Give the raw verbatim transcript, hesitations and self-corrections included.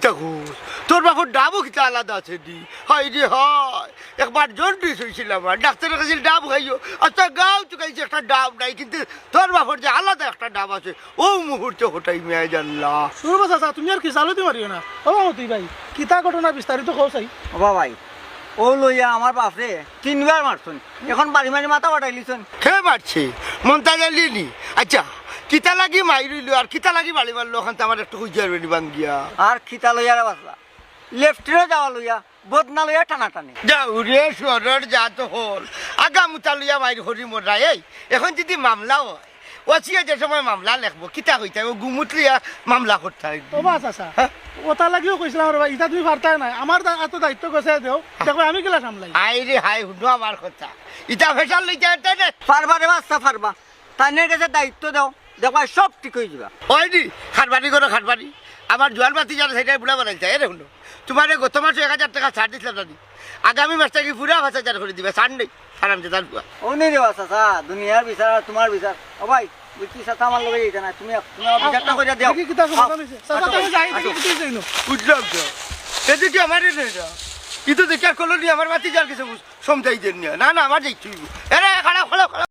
দেখো, তোর বাপর ডাবও কিতা আলাদা আছে দি? হায় রে হায়, একবার জন্ডিস অইছিল আমার, ডাক্তারে কইছিল ডাব খাইও, আচ্ছা গাউ চুকাইছি একটা ডাব নাই, কিন্তু তোর বাপর যে আলাদা একটা ডাব আছে, ও মুহূর্তে হটাই মেয়ে জানলা। তোর বাবা চাচা, তুমি আর কি চালুতি মারিও না। ও বাবা, তুই ভাই, কিতা ঘটনা বিস্তারিত কও চাই। ও বাবা ভাই, ও লইয়া আমার বাপরে তিনবার মারছইন, এখন বাড়ি মারি মাথা ফাটাইলিছইন। কে মারছে? মন্তাজ আলী নি? আচ্ছা, কিতা লাগি মাইর অইলো আর কিতা লাগি বাড়ি মারলো, ওখান তো আমার একটু খুঁজিয়ার বেরি বাঙ্গিয়া। আর কিতা লইয়া রে বাসলা, লেফটেন্যান্ট যাওয়া লইয়া, বদনা লইয়া টানাটানি। যাও রে, শহরর জাত হল, আগামুতা লইয়া মাইর করি মররা। এই, এখন যদি মামলা হয়, ওসিয়ে যে সময় মামলা লেখবো, কিতা কইতা, ও গুমুত লইয়া মামলা করতা। ও বাস আচ্ছা, হ্যাঁ? ওটা লাগিও কইছিলাম রে ভাই, ইটা তুমি পারতায় না, আমার দা-, এত দায়িত্ব গেছে দেও, দেখো আমি কিলা সামলাই। আই রে হাই, হুনো আমার কথা, ইটা ফেশাল লইতে আনতে রে। পারবা রে বাচ্চা, পারবা। তাইনের গেছে দায়িত্ব দেও, দেখবা সব ঠিক অই যিবা। ওই দি, খারবারি করো, খারবারি। আমার জোয়ান বাতি যারা সেটাই বুড়া বানাইছে, এরে হুনো। তোমারে গত মাসে এক হাজার টেকা ছাড় দিছিলাম জানি। আগামী মাস থাকি পুরা পাঁচ হাজার করি দিবা, ছাড় নেই। হারাম জাদার পুয়া। ও নেই রে বা চাচা, দুনিয়ার বিচার আর তোমার বিচার। ও ভাই, বুঝছি চাচা, আমার লগে এইটা না, তুমি, তুমি আমার বিচারটা কইরা দেও। দেখি কিতা সমাধান অইছে। চাচা, আও, তুমি যাই, দেখি আও। কিতা অইছে ইনো। বুঝলাম তো। এ দেখি আমারে নেই না। কিন্তু দেখি আর কলোনি আমার বাতি যার কিছু বুঝ-, সমঝাই দেন না। না, না, আমার যাইতে অইবো। এরে, খাড়া, খাড়া, খাড়া।